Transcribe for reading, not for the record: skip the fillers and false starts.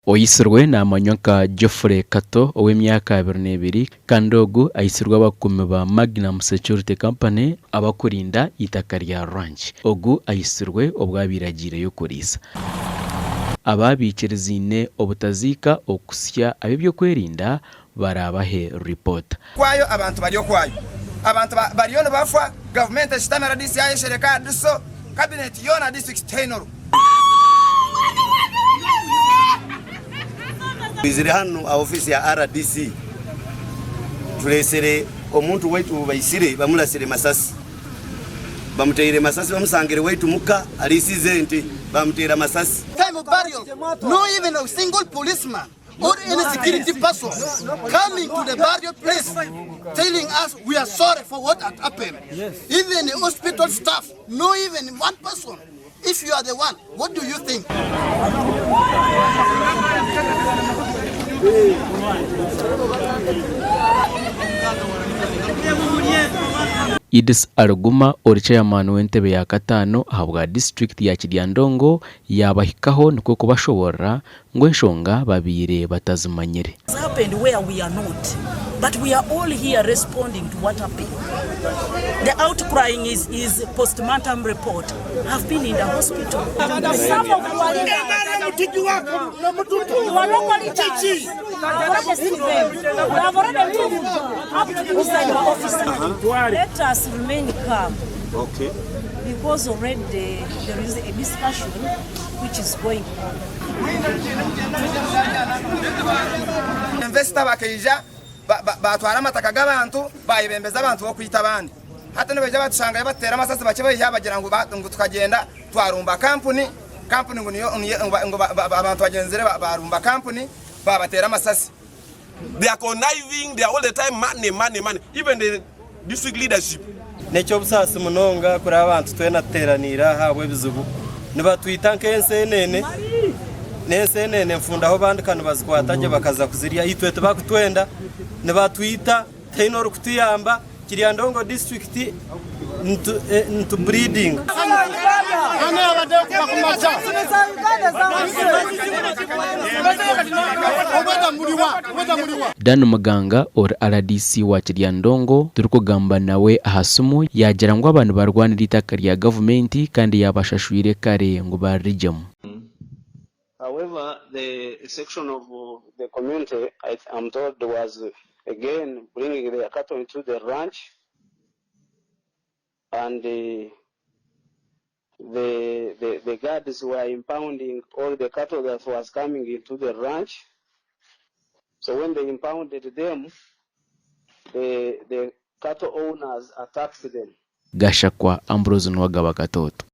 Oitsirwe naamanywa nka Geoffrey Kato ow'emyaka 22 kandi ogu aitsirwe abakuumi ba Magnum Security Company abakurinda eitaka rya Ranch. Ogu aitsirwe obu abaire agiireyo kuriisa. Aba baikirizaine obutaziika okuhitsya ab'eby'okwerinda baraabahe ripoota. Kwayo abantu bari okwayo abantu bariyo nibafwa gavumenti eshutami rdc yayeshereka diso cabinet yoona district tihaine oru. Twizire hanu aha ofiisi ya rdc tureesire omuntu waitu ou baitsire bamurasire masasi. Bamuteire masasi bamusangire waitu muka ariisize ente bamuteera masasi. Time of burial no even a single policeman or any security person coming to the burial place telling us we are sorry for what had happened. Even the hospital staff, no even one person. If you are the one, what do you think? Idris Aliguma ori chairman w'entebe ya kataano ahabwa disiturikiti ya Kiryandongo yaabahikaho nikwo kubashoborora ngu enshonga babaire batazimanyire. Happened where we are not but we are all here responding to what happened the outcrying is is postmortem report have been in the hospital some of your leaders your local leaders have already seen them we have already moved up to inside your office let us remain calm okay because already there is a discussion which is going on. Investor bakaija baatwara amataka g'abantu baayebembeza abantu b'okwita abandi. Hati nibaija batushangayo batuteera amasasi bakibaiha bagira ngu tukagyenda twarumba kampuni, kampuni ngu niyo ngu abantu bagyenzire baarumba kampuni baabateera amasasi. They are conniving, they are all the time money, money, money, even the district leadership. N'eky'obusaasi munonga kureba abantu twena tuteeraniire aha ahabw'ebizibu. Nibatwita nk'enseenene, n'enseenene enfunda ahu bandika nibazikwata gye bakaza kuzirya, itwe tibakutwenda. Nibatwita, tihaine orikutuyamba. Kiryandongo disiturikiti nitu buridinga. Dan Muganga ori rdc wa Kiryandongo turikugamba nawe aha simu yaagira ngu aba nibarwanira eitaka rya gavumenti kandi yaabashashwire kare ngu baririgyemu. However, the section of the community, I am told, was again bringing their cattle into the ranch and the, the, the guards were impounding all the cattle that was coming into the ranch. So when they impounded them, the, the cattle owners attacked them. Gashakwa Ambrose Nuwagaba Katooto.